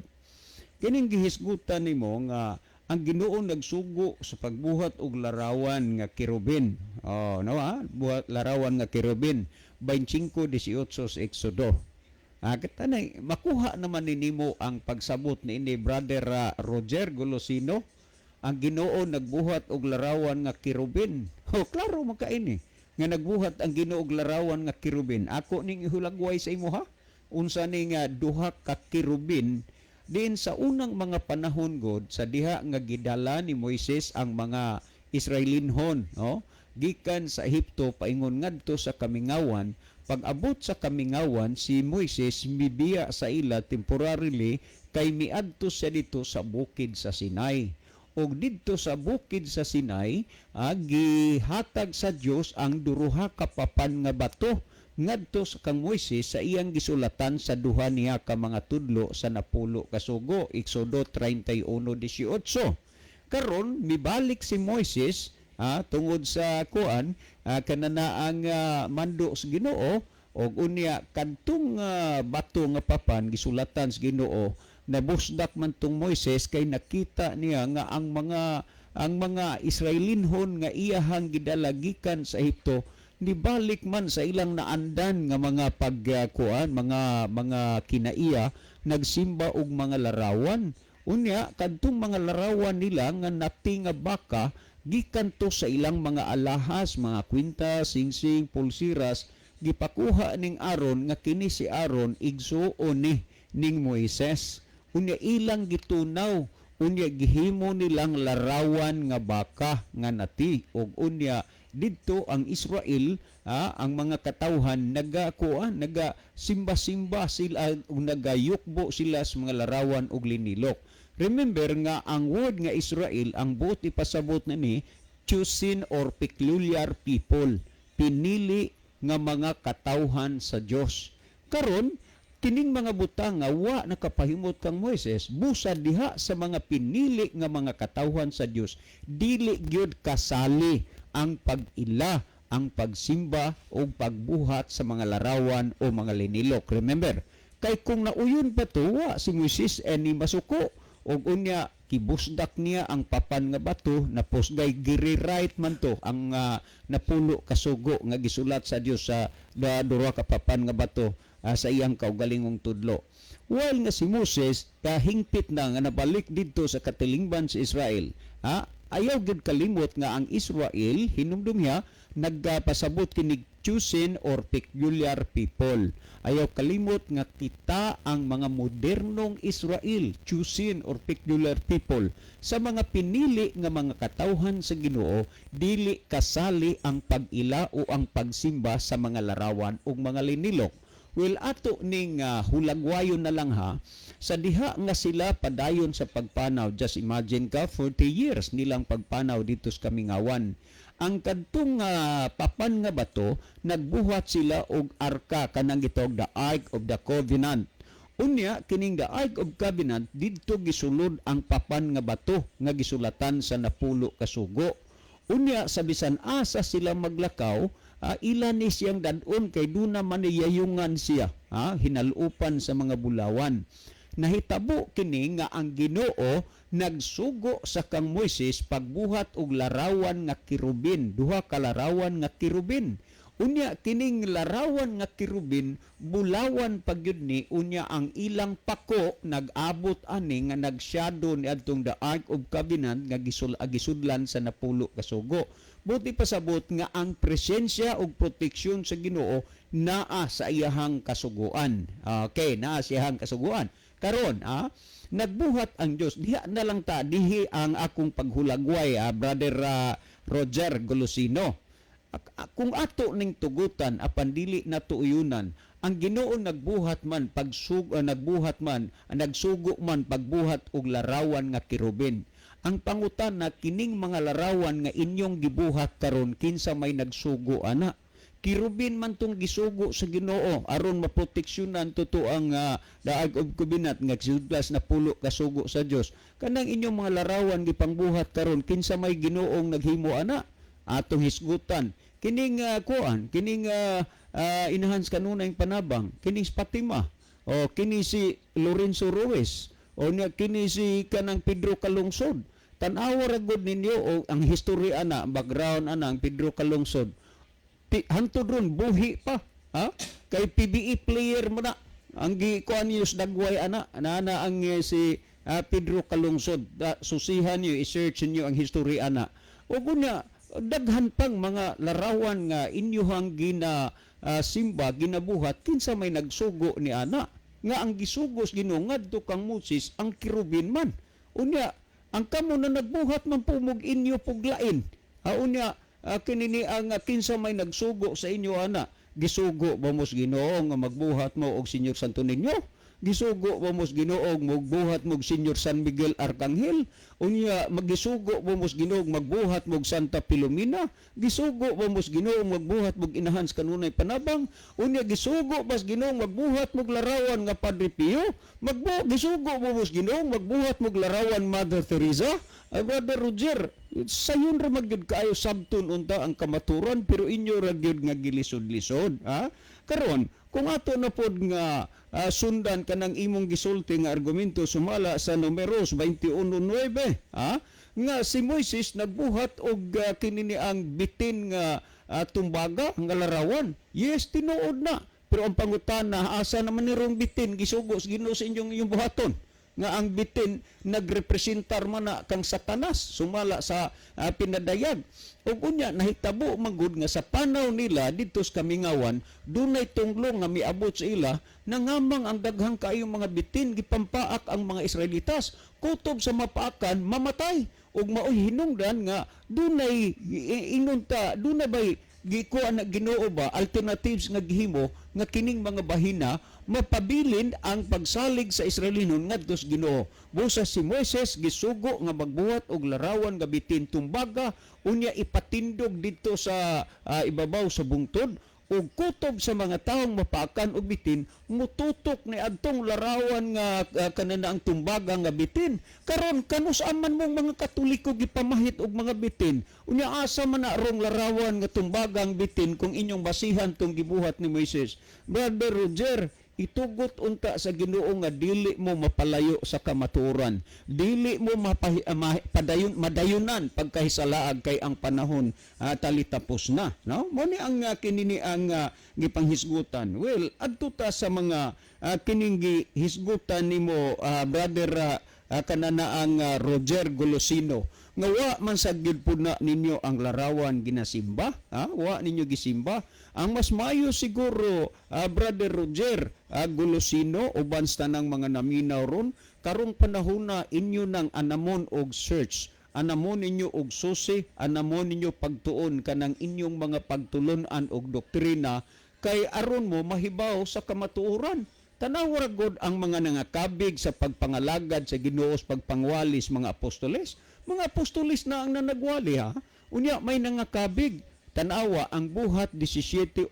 Kining gihisgutan nimo nga ang Ginoo nagsugo sa pagbuhat og larawan nga kerubin. Oh, no ha? Buhat larawan nga kerubin, 25:18 sa Exodo. Kita na makuha naman ni nimo ang pagsabot ni ini, Brother Roger Golosino. Ang Ginoo nagbuhat og larawan nga kerubin. Oh, klaro man kaini nga nagbuhat ang Ginoo og larawan nga kerubin. Ako ning ihulagway sa imo, ha. Unsa ni nga duha ka kerubin din sa unang mga panahon god sa diha nga gidala ni Moises ang mga Israelinhon, no, gikan sa Ehipto paingon ngadto sa kamingawan. Pag-abot sa kamingawan, si Moises mibiya sa ila temporarily kay miadto siya dito sa bukid sa Sinai. Og didto sa bukid sa Sinai, gihatag sa Dios ang duruha ka papan nga bato ngadto sa kang Moises sa iyang gisulatan sa duha niya ka mga tudlo sa 10 ka sugo, Exodo 31:18. Karon mibalik si Moises tungod sa kuan kanana ang mando sa Ginoo, og unya kadtong bato nga papan gisulatan sa Ginoo, nabusdak man tong Moises kay nakita niya nga ang mga Israelinhon nga iyahang gidala gikan sa Ehipto nibalik man sa ilang naandan nga mga pagkuan, mga kinaiya, nagsimba og mga larawan. Unya kadtong mga larawan nila nga nati nga baka gikan to sa ilang mga alahas, mga kwinta, singsing, pulsiras, gipakuha ning Aaron, nga kini si Aaron igsuon ni ning Moises. Unya ilang gitunaw, unya gihimo nilang larawan nga baka nga nati, og unya didto ang Israel, ang mga katawhan nagakuan, naga simba-simba sila ug nagayukbo sila sa mga larawan og linilok. Remember nga ang word nga Israel, ang buot ipasabot na ni chosen or peculiar people, pinili nga mga katawhan sa Dios. Karon kining mga butang nga wa nakapahimot kang Moises, busa diha sa mga pinili nga mga katawhan sa Dios, dili gyud kasali ang pag-ila, ang pagsimba o pagbuhat sa mga larawan o mga linilok. Remember, kay kung nauyon pa to, wa si Moises ni masuko, og unya kibusdak niya ang papan nga bato na posgay giri-write man to ang 10 ka sugo nga gisulat sa Dios sa duha ka papan nga bato sa iyang kaugalingong tudlo. While nga si Moses kahingpit na nga nabalik didto sa katilingban sa Israel, ayaw gid kalimot nga ang Israel, hinumdum niya, nagpasabot kinig chosen or peculiar people. Ayaw kalimot nga kita ang mga modernong Israel, chosen or peculiar people. Sa mga pinili nga mga katawhan sa Ginoo, dili kasali ang pag-ila o ang pagsimba sa mga larawan ug mga linilok. Well, ato ning hulagwayon na lang ha, sa diha nga sila padayon sa pagpanaw. Just imagine ka, 40 years nilang pagpanaw dito sa kamingawan. Ang kadtong papan nga bato, nagbuhat sila og arka, kanang gitawag the Ark of the Covenant. Unya kining the Ark of Covenant, didto gisulod ang papan nga bato nga gisulatan sa 10 ka sugo. Unya sa bisan asa sila maglakaw, ila ni siyang dadon kay duna man yayungan siya, hinalupan sa mga bulawan. Nahitabo kini nga ang Ginoo nagsugo sa kang Moises pagbuhat og larawan nga kerubin, duha ka larawan nga kerubin. Unya kining larawan nga kerubin bulawan pagyud ni, unya ang ilang pako nag-abot ani nga nag-shadow ni adtong the Ark of Covenant nga gisudlan sa 10 ka sugo. Buti pasabot nga ang presensya ug proteksyon sa Ginoo naa sa iyahang kasuguan. Okay, naa sa iyahang kasuguan. Karon, nagbuhat ang Dios. Diha na lang ta dihi ang akong paghulagway, Brother Roger Golosino. Kung ato ning tugutan apan dili nato uyunan, ang Ginoo nagbuhat man nagbuhat man, nagsugo man pagbuhat og larawan nga kerubin. Ang pangutana, kining mga larawan nga inyong gibuhat karon, kinsa may nagsugo ana? Kirubin man tong gisugo sa Ginoo aron maproteksyonan totoo ang the Ark of Covenant nga gisudlas na 10 ka sugo sa Dios. Kanang inyong mga larawan gipangbuhat karon, kinsa may Ginoong naghimo ana? Atong hisgutan kining kuan, kining enhance kanunay panabang, kining Fatima o kini si Lorenzo Ruiz o niya kini si kanang Pedro Calungsod. Tan-awa ra gud ninyo o ang history ana, ang background ana, ang Pedro Calungsod. Hantod ron buhi pa, ha? Kay PBA player mo na ang gikuan niyo sa dagway ana, ana ang si Pedro Calungsod. Susihan niyo, i-search niyo ang history ana. Ug unya daghan pang mga larawan nga inyuhang gina simba, ginabuhat, kinsa may nagsugo ni ana? Nga ang gisugo sa Ginoo ngadto kang Moses ang kerubin man. Unya ang kamo na nagbuhat man po mog inyo puglain. Ha, unya kini ni ang kinsa may nagsugo sa inyo ana? Gisugo ba mo sa Ginoo nga magbuhat mo og Señor Santo Niño? Gisugo ba mo sa Ginoo magbuhat mo og Señor San Miguel Arcangel? Unya magisugo ba mo sa Ginoo magbuhat mo og Santa Pilomena? Gisugo ba mo sa Ginoo magbuhat mo og Inahan sa Kanunay Panabang? Unya gisugo ba sa Ginoo magbuhat mo og larawan nga Padre Pio? Gisugo ba mo sa Ginoo magbuhat mo og larawan Mother Teresa? Ay, Brother Roger, sayon ra magyud kaayo sabton unta ang kamaturan, pero inyo ra gyud nga gilisod-lisod, ha? Karon, kung ato na pod nga sundan kanang imong gisulti nga argumento sumala sa Numeros 21:9, ha, nga si Moises nagbuhat og kini ni ang bitin nga tumbaga nga larawan. Yes, tinuod na. Pero ang pangutana, asa naman ni rong bitin gisugo sa Ginoo sa inyong iyong buhaton? Nga ang bitin nagrepresentar man na kang Satanas sumala sa pinadayag. Ug unya nahitabo man gud nga sa panaw nila didto sa kamingawan, dunay tunglong nga miabot sa ila, nangamang ang daghang kaayong mga bitin gipampaak ang mga Israelitas. Kutob sa mapaakan, mamatay. Ug maoy hinungdan nga dunay inunta, dunay bay gikuha na Ginoo ba alternatives nga gihimo nga kining mga bahina mapabilin ang pagsalig sa Israelinon ngadto sa Ginoo. Busa si Moises gisugo nga magbuhat og larawan nga bitin tumbaga, unya ipatindog didto sa ibabaw sa bungtod, ug kutob sa mga taong mapaakan og bitin, mututok ni adtong larawan nga kanana ang tumbaga nga bitin. Karon, kanus man mong mga Katoliko gipamahit og mga bitin? Unya asa man na rong larawan nga tumbaga ang bitin kung inyong basihan tong gibuhat ni Moises? Brother Roger, itugot unta sa Ginoo nga dili mo mapalayo sa kamatuoran, dili mo padayon madayunan pagkahisalaag, kay ang panahon talitapos na, no? Mo ni ang kinini ang gipanghisgutan. Well, adto ta sa mga kining gihisgutan nimo, brother kanana ang Roger Golosino, nga wa man sa gyud pud na ninyo ang larawan ginasimba, ha? Wa ninyo gisimba. Ang mas maayo siguro, Brother Roger Golosino, uban sa tanang mga naminaw ron karong panahona, inyo nang anamon og search, anamon ninyo og susi, anamon ninyo pagtuon kanang inyong mga pagtulon-an og doktrina, kay aron mo mahibaw sa kamatuoran. Tanawa ra gud ang mga nangakabig sa pagpangalagad sa Ginoo, sa pagpangwalis, mga apostoles. Mga apostoles na ang nanagwali, ha. Unya may nangakabig. Tanawa ang Buhat 17:11.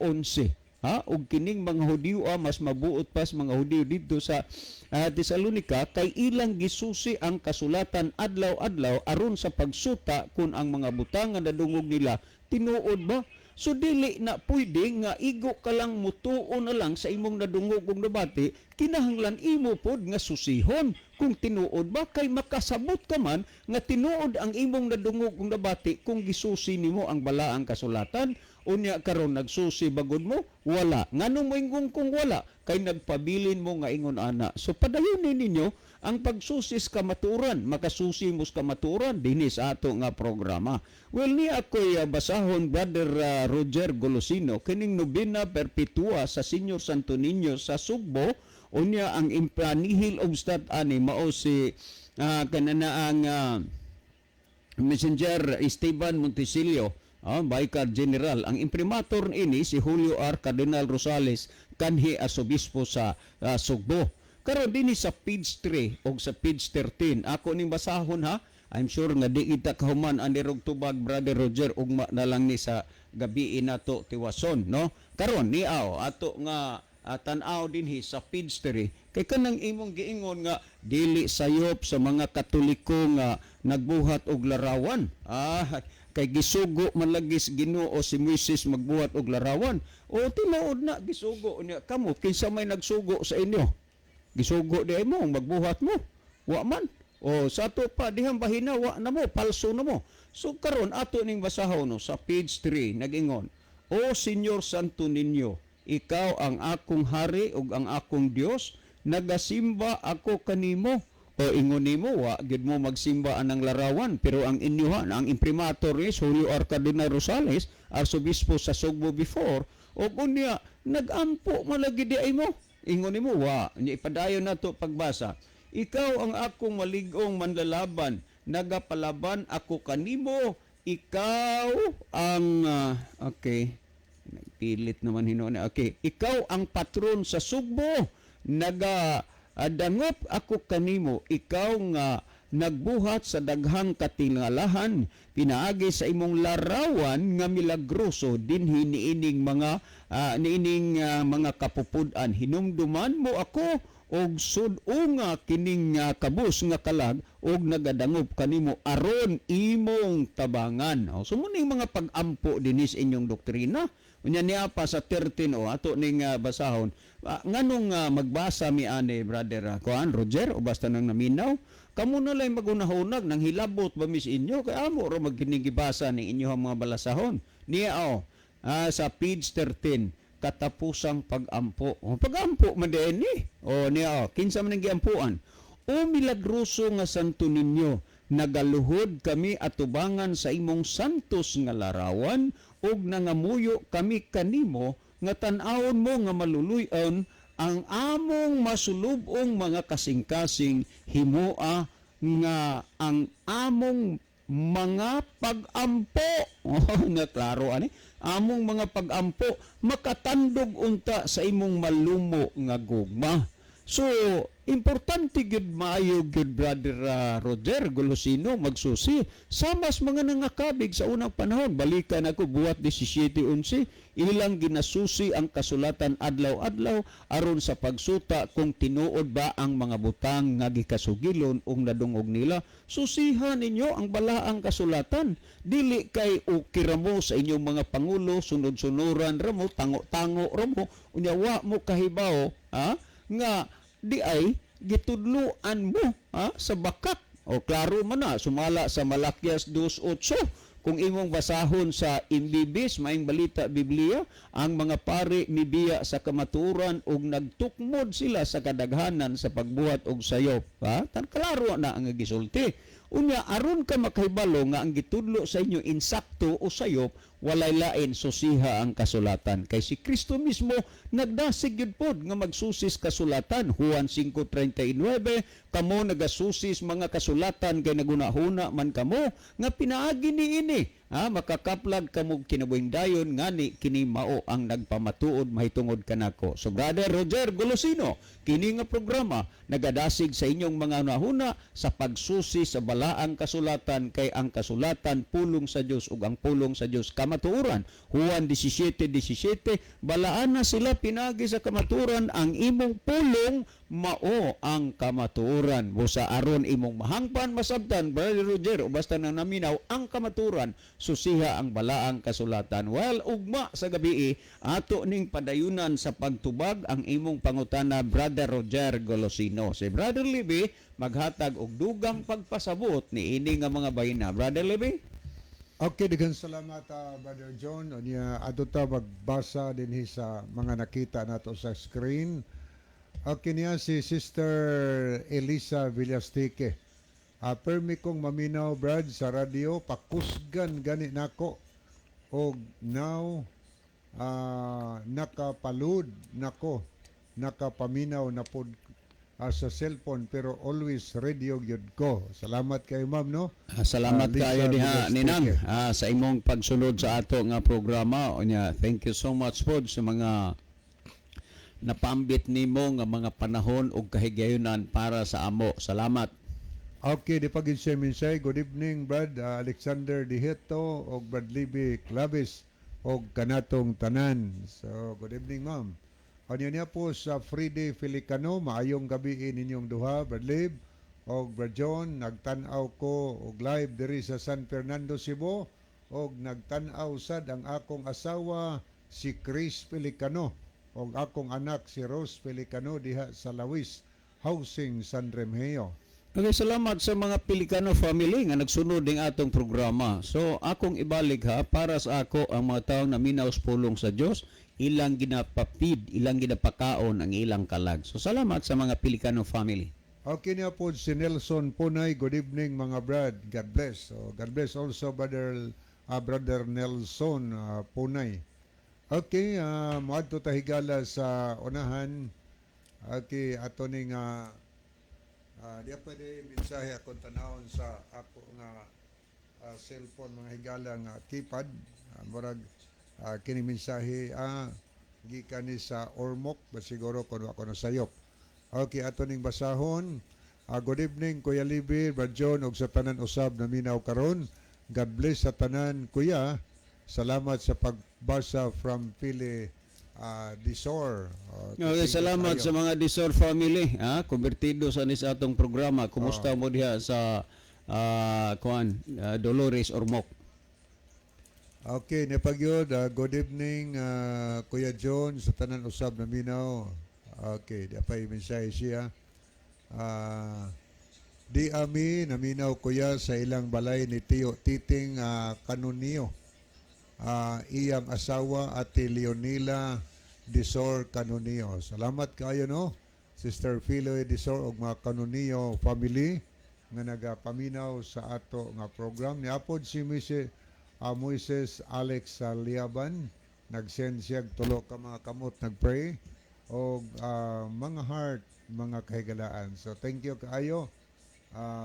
Ha, ug kining mga Hudiyo, mas mabuot pa sa mga Hudiyo didto sa Tesalonica, kay ilang gisusi ang kasulatan adlaw-adlaw aron sa pagsuta kung ang mga butang nga nadungog nila tinuod ba. So dili na pwede nga igo ka lang mutuo na lang sa imong nadungog ug nabati, kinahanglan imo pod nga susihon kung tinuod ba, kay makasabot ka man nga tinuod ang imong nadungog ug nabati kung gisusi nimo ang balaang kasulatan. Unya karon, nagsusi ba gud mo? Wala. Nganong moingon kung wala? Kay nagpabilin mo nga ingon ana. So padayonin ninyo ang pagsusi sa kamaturan. Makasusi mo sa kamaturan dinhi sa ato nga programa. Well, ni ako'y basahon, Brother Roger Golosino, kining nobena perpetua sa Señor Santo Niño sa Sugbo. Unya ang impa nihil obstat ani mao si kanana ang Messenger Esteban Montesilio, Vicar General. Ang imprimatur ini si Julio R. Cardinal Rosales, kanhi arsobispo sa Sugbo. Karon, dinhi sa page 3 o sa page 13, ako ning basahon, ha. I'm sure nga di kita kahuman ani rog tubag, Brother Roger, ugma na lang ni sa gabi nato tiwason, no? Karon niaw ato nga tan-aw dinhi sa page 3, kay kanang imong giingon nga dili sayop sa mga Katoliko nga nagbuhat og larawan. Kay gisugo man lagi sa Ginoo si Moises magbuhat og larawan. O tinuod na gisugo niya kamo, kinsa may nagsugo sa inyo? Gisugo di mo magbuhat mo? Wa man. O sa ato pa dihang bahina, wa na mo, palso na mo. So karon ato ning basahon, no, sa page 3 nagingon: "O Señor Santo Niño, ikaw ang akong hari ug ang akong Dios, nagasimba ako kanimo." O ingon nimo wa gid mo magsimba anang larawan, pero ang inyuhan, ang imprimatur is Julio R. Cardinal Rosales, arsobispo sa Sugbo before, ug unya nagampo man lagi di ay mo. Ingon nimo wa. Unya ipadayon nato pagbasa. "Ikaw ang akong malig-ong manlalaban, nagapalaban ako kanimo, ikaw ang okay." Pilit naman hinuon. Okay, ikaw ang patron sa Sugbo, naga dangop ako kanimo, ikaw nga nagbuhat sa daghang katingalahan pinaagi sa imong larawan nga milagroso dinhi niining mga kapupud-an. Hinumduman mo ako og sud-unga kining kabus nga kalag og nagadangop kanimo aron imong tabangan. Oh, so muning mga pag-ampo dinhi sa inyong doktrina. Unya niya pa sa 13, o ato ning basahon. Nganong magbasa mi ani, Brother kuan Roger, o basta nang naminaw kamo na lang magunahunag nang hilabot ba mis inyo, kay amo ra magkinigibasa ning inyong mga balasahon. Niya oh, sa page 13, katapusang pag-ampo. Oh, pag-ampo man din ni. Oh, niya oh, kinsa man ang giampuan? O milagroso nga Santo Niño, nagaluhod kami atubangan sa imong santos nga larawan ug nangamuyo kami kanimo nga tan-awon mo nga maluluy-on ang among masulubong mga kasing-kasing. Himoa nga ang among mga pag-ampo, oh, nga klaro ani, among mga pag-ampo makatandog unta sa imong malumo nga gugma. So, importante gyud maayo gyud, Brother Roger Golosino, magsusi. Samas mga nangakabig sa unang panahon, balikan ako Buhat 17:11, ilang ginasusi ang kasulatan adlaw-adlaw aron sa pagsuta kung tinuod ba ang mga butang nga gikasugilon ug nadungog nila. Susihan ninyo ang balaang kasulatan. Dili kay okay ra mo sa inyong mga pangulo, sunod-sunuran ra mo, tango-tango ra mo, unya wa mo kahibaw, ha? Nga di ay gitudloan mo, ha, sa bakak. O klaro man na sumala sa Malakias 2:8. Kung imong basahon sa Imbibis, Maayong Balita Biblia, ang mga pari mibiya sa kamatuoran ug nagtukmod sila sa kadaghanan sa pagbuhat og sayop. Ha? Tan klaro na ang gisulti. Unya aron ka makahibalo nga ang gitudlo sa inyo insakto o sayop, walay lain, susiha ang kasulatan. Kay si Kristo mismo nagdasig gyud pod nga magsusis kasulatan. Juan 5:39, kamo nagasusis mga kasulatan kay nagunahuna man kamo nga pinaagi niini, ha, makakaplag kamo kinabuhing dayon, ngani kini mao ang nagpamatuod mahitungod kanako. So Brother Roger Golosino, kini nga programa nagadasig sa inyong mga hunahuna sa pagsusi sa balaang kasulatan, kay ang kasulatan pulong sa Dios ug ang pulong sa Dios kamatuoran. Juan 17:17, balaan na sila pinagi sa kamatuoran, ang imong pulong mao ang kamatuoran. Busa aron imong mahangpan, masabtan, Brother Roger, o basta nang naminaw ang kamatuoran, susiha ang balaang kasulatan. Well, ugma sa gabi, ato ning padayunan sa pagtubag ang imong pangutana, Brother Roger Golosino. Si Brother Libby maghatag og dugang pagpasabot ni ini nga mga bayina. Brother Libby? Okay, daghan salamat, Brother John. Unya adto ta magbasa dinhi sa mga nakita nato sa screen. Okay niya si Sister Elisa Villastique. Permi kong maminaw, Brad, sa radyo, pakusgan gani nako og now nakapalud nako, nakapaminaw na pod sa cellphone, pero always radio gyud ko. Salamat kay ma'am, no? Salamat Lisa kaayo diha Villastique. Ninang sa imong pagsunod sa ato nga programa. Unya thank you so much pod sa mga napambit nimo nga mga panahon ug kahigayonan para sa amo. Salamat. Okay, di pagid siya minsay. Good evening, Brad Alexander Diheto og Brad Libby Clavis og kanatong tanan. So, good evening, ma'am. Ano niya po sa Friday Felicano, maayong gabi ninyong duha, Brad Lib og Brad John. Nagtan-aw ko og live diri sa San Fernando, Cebu, og nagtan-aw sad ang akong asawa si Chris Felicano og akong anak si Rose Felicano diha sa Lawis Housing, San Remigio. Okay, salamat sa mga Pilicano family nga nagsunod ning atong programa. So, akong ibalik ha, para sa ako, ang mga taong naminaw sa pulong sa Dios, ilang ginapapid, ilang ginapakaon ang ilang kalag. So, salamat sa mga Pilicano family. Okay niya po si Nelson Punay. Good evening, mga brad. God bless. So, God bless also, Brother Nelson Punay. Okay, moadto ta higala sa unahan. Okay, ato ning di pwede mensahe akong tanawon sa ako nga cellphone, mga higala, nga keypad. Murag Kini mensahe gikan ni sa Ormoc ba siguro kun wa ko nasayop. Okay, ato ning basahon. Good evening, Kuya Libi, Brad John, ug sa tanan usab naminaw karon. God bless sa tanan, Kuya. Salamat sa pagbasa from Pili Disor. Okay, salamat sa mga Disor family, ha, konbertido sa ni sa atong programa. Kumusta mo diha sa kuan, Dolores, Ormoc? Okay, nipagyod. Good evening, Kuya John, sa tanan usab naminaw. Okay, di pa mensahe siya. Di ami naminaw, kuya, sa ilang balay ni Tio Titing Kanunio. Iyang asawa, Ate Leonila Disor Canunio. Salamat kayo, no? Sister Philoe Disor ug mga Canunio family nga nagapaminaw sa ato nga program. Niapod si Mrs. Moises Alex Liaban, nagsend siya og tulo ka mga kamot, nagpray og mga heart, mga kahigalaan. So thank you kaayo,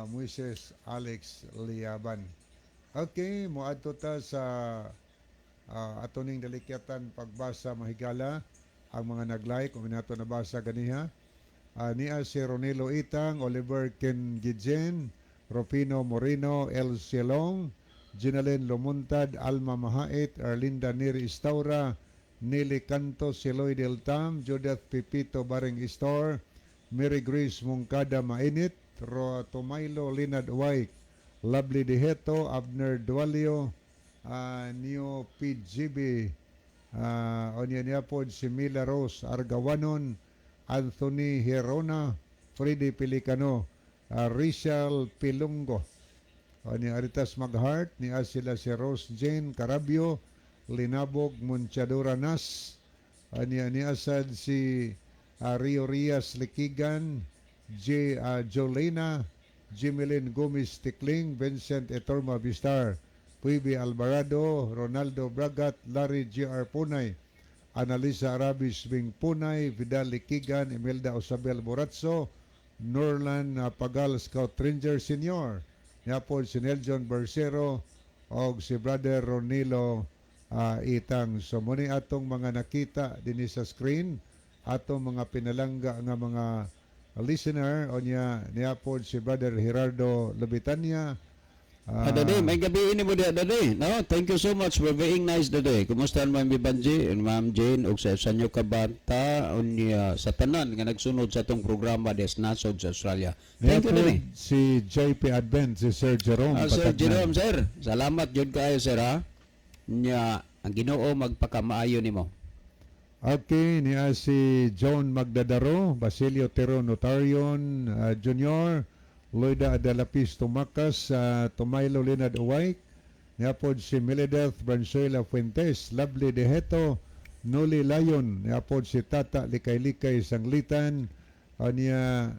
Moises Alex Liaban. Okay, moadto ta sa ato ning dalikyatan pagbasa, mahigala, ang mga nag-like kung nato nabasa ganiha. Niya si Ronelo Itang, Oliver Ken Gidjen, Rufino Moreno, El Silong, Ginalyn Lumuntad, Alma Mahait, Erlinda Neri Istaura, Nili Canto, Siloy Del Tam, Judith Pipito Baring Istor, Mary Grace Mungkada Mainit, Ro Tomaylo Linad White, Lovely Diheto, Abner Dualio, Neo PGB, onya niya po si Mila Rose Argawanon, Anthony Herona, Freddy Pelicano, Rizal Pilungo. O ni Aritas Maghart, ni sila si Rose Jane Carabio, Linabog Munchadora Nas, ni asad si Rio Rias Likigan, J. Jolena, Jimilyn Gomez Tikling, Vincent Etorma Vistar, Puibi Alvarado, Ronaldo Bragat, Larry G.R. Punay, Analisa Arabis Bing Punay, Vidal Likigan, Imelda Osabel Boratso, Norlan Pagal Scout Ranger Senior, Niapol si Neljon Bersero, og si Brother Ronilo Itang. So muni atong mga nakita dinhi sa screen, atong mga pinalangga nga mga listener. Onya niapod si Brother Gerardo Lubitania. Dade, maayong gabii nimo diha, Dade. No, thank you so much for being nice, Dade. Kumusta man Ma'am Banji and Ma'am Jane ug sa inyo kabanta unya sa tanan nga nagsunod sa atong programa des nasod sa Australia. Thank you, Niapod Dade. si JP Advent, si Sir Jerome Sir Patagnan. Jerome, sir. Salamat jud kaayo, sir, ha. Nya ang Ginoo magpakamaayo nimo. Okay, niya si John Magdadaro, Basilio Tero Notarion Jr., Loida Adalapis Tumakas, Tomaylo Leonard Uway, niya pod si Milideth Branzuela Fuentes, Lovely Deheto, Noli Layon, niya pod si Tata Likay-Likay Sanglitan, niya,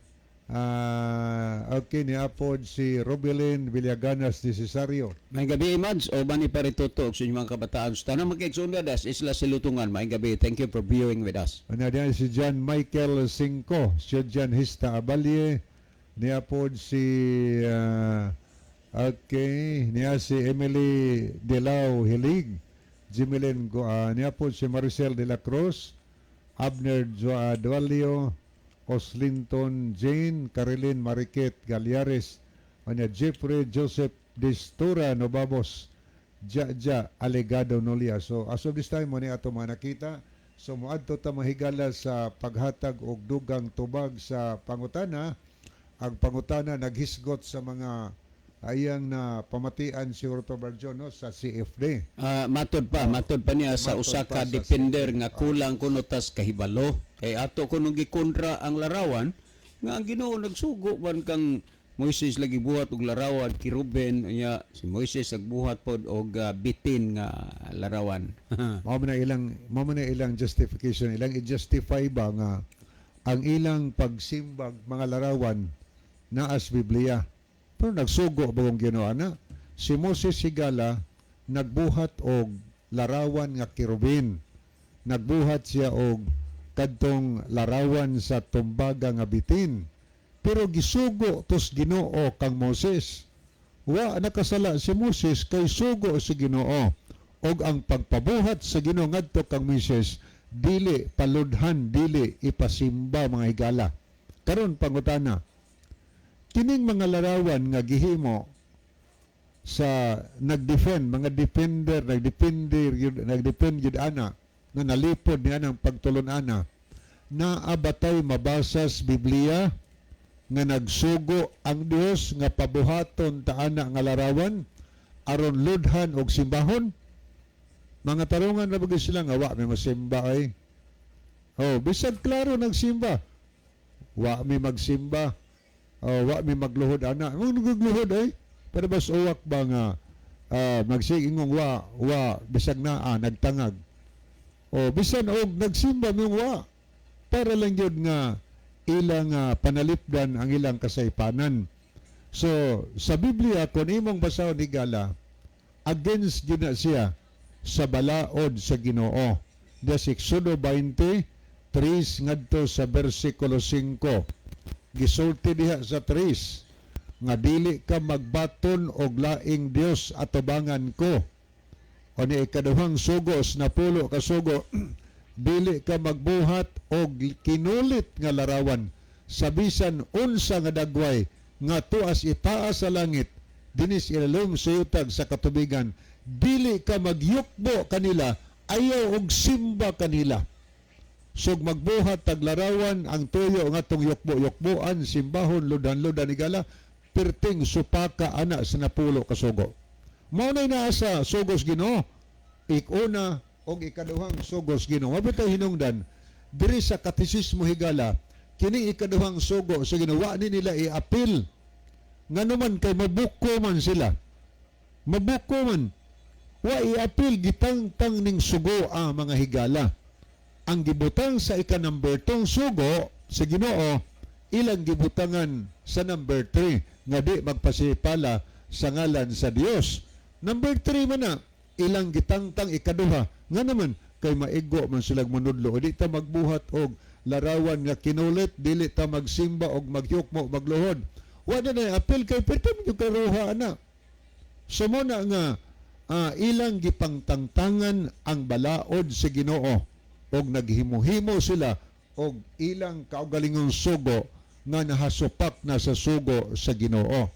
okay, niya pod si Robilin Villaganas de Cesario. Maayong gabii, Mads, o bani parituto sa inyong mga kabataan. Sa tanang magkaigsoon das Isla Silutungan. Maayong gabii. Thank you for viewing with us. Ano diyan si John Michael Cinco, si John Hista Abalye, niya pod si okay, niya si Emily Delao Hilig, Jimilyn Go, niya pod si Maricel de la Cruz, Abner Joa Dualio, Oslinton Jane, Carilyn Mariquet Galiares, anya Jeffrey Joseph Distura Nobabos, Jaja Alegado Nolia. So as of this time mo ni ato mga nakita. So moadto ta, mahigala, sa paghatag og dugang tubag sa pangutana. Ang pangutana naghisgot sa mga ayang na pamatian si Orto Barjo, no, sa CFD. Matod pa niya sa Matod usa pa ka sa defender nga kulang kuno tas kahibalo. Kay ato kuno gikontra ang larawan nga ang Ginoo nagsugo man kang Moises lagi buhat og larawan kiruben, nya si Moises nagbuhat pod og bitin nga larawan. Mao man na ilang justification, ilang i-justify ba nga ang ilang pagsimbag mga larawan naas Biblia. Pero nagsugo ba kung Ginoo na? Si Moses, higala, nagbuhat og larawan nga kerubin. Nagbuhat siya og kadtong larawan sa tumbaga nga bitin. Pero gisugo tos Ginoo kang Moses. Wa nakasala si Moses kay sugo si Ginoo. Og ang pagpabuhat sa Ginoo ngadto kang Moises, dili paludhan, dili ipasimba, mga higala. Karon pangutana, kining mga larawan nga gihimo sa nag-defend, mga defender, nag-defender, nag-defend gyud ana, nga nalipod niya ang pagtulon ana, naa ba tay mabasa sa Biblia nga nagsugo ang Dios nga pabuhaton ta ana nga larawan aron ludhan og simbahon? Mga tarungan na bagay sila nga wa may masimba ay. Oh, bisag klaro nagsimba. Wa mi magsimba. Oh, wa mi magluhod ana. Ang nagluhod ay. Pero bas uwak ba nga magsigingong wa wa bisag naa nagtangag. Oh, bisan og nagsimba mi wa. Para lang yun nga ilang panalipdan ang ilang kasaypanan. So, sa Biblia, kung imong basahon, higala, against gyud na siya sa balaod sa Ginoo. Da sa Exodo 20, 3 ngadto sa versikulo 5. Gisulti diha sa 3 nga dili ka magbaton og laing Dios atubangan ko. O ni ikaduhang sugo sa napulo ka sugo, dili ka magbuhat og kinulit nga larawan sa bisan unsa nga dagway nga tuas itaas sa langit, dinis ilalom sa yutag sa katubigan. Dili ka magyukbo kanila, ayaw og simba kanila. So magbuhat tag larawan, ang tuyo nga tong yukbo yukboan, simbahon, ludan-ludan, higala, perting supaka ana sa napulo ka sugo. Mao nay naa sa sugos Ginoo, ikuna og ikaduhang sugos Ginoo. Mabitay hinungdan diri sa katisismo, higala, kini ikaduhang sugo sa Ginoo wa ni nila i-appeal, ngano man kay mabuko man sila, mabuko man, wa i-appeal. Gitangtang ning sugo ang mga higala. Ang gibutang sa ika number 2 sugo sa Ginoo, ilang gibutangan sa number 3 nga di magpasipala sa ngalan sa Dios. Number 3 man na ilang gitangtang ikaduha, nga naman kay maigo man silang manudlo: di ta magbuhat og larawan nga kinulit, dili ta magsimba og magyukmo, magluhod. Wa na na apil kay perti man yung karuha ana. So mo na nga ilang gipangtangtangan ang balaod sa Ginoo og naghimo-himo sila og ilang kaugalingong sugo nga nahasupak na sa sugo sa Ginoo.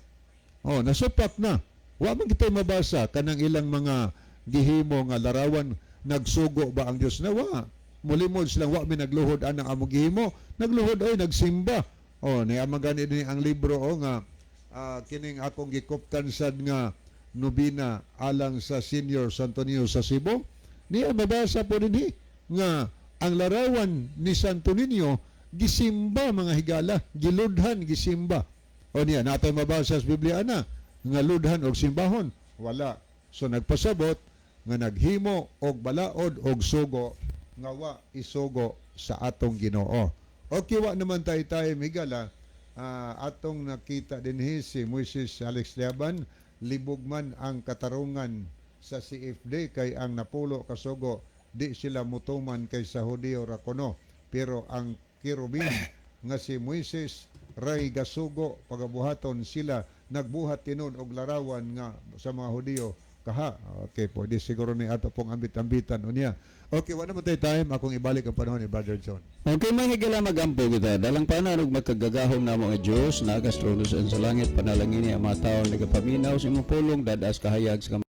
Oh, nasupak na. Wa man kitay mabasa kanang ilang mga gihimo nga larawan, nagsugo ba ang Dios na wa. Mulimod silang wa mi nagluhod ana among gihimo, nagluhod oy, nagsimba. Oh, niya man gani ni ang libro o nga kining akong gikuptan sad nga nobina alang sa Senior Santo Niño sa Cebu. Niya mabasa po dinhi nga ang larawan ni Santo Niño gisimba, mga higala, giludhan, gisimba. O niya, natay mabasa sa Biblia ana nga ludhan og simbahon? Wala. So nagpasabot nga naghimo og balaod og sugo nga wa isugo sa atong Ginoo. Okay, wa naman tayo tayo higala, atong nakita dinhi si Moises Alex Liaban, libog man ang katarungan sa CFD kay ang napulo kasugo di sila mutuman kay sa Hudiyo ra kuno, pero ang kerubin nga si Moises ray gasugo pagabuhaton sila, nagbuhat tinon og larawan nga sa mga Hudiyo kaha. Okay, pwede siguro ni ato pong ambit-ambitan unya. Okay, wala naman tayo time. Akong ibalik ang panahon ni Brother John. Okay, mga higala, magampo kita. Dalang panan ug makagagahom namo nga Dios, naa sa trono sa langit, panalangini ang mga tawo nagapaminaw sa imong pulong, dadas kahayag sa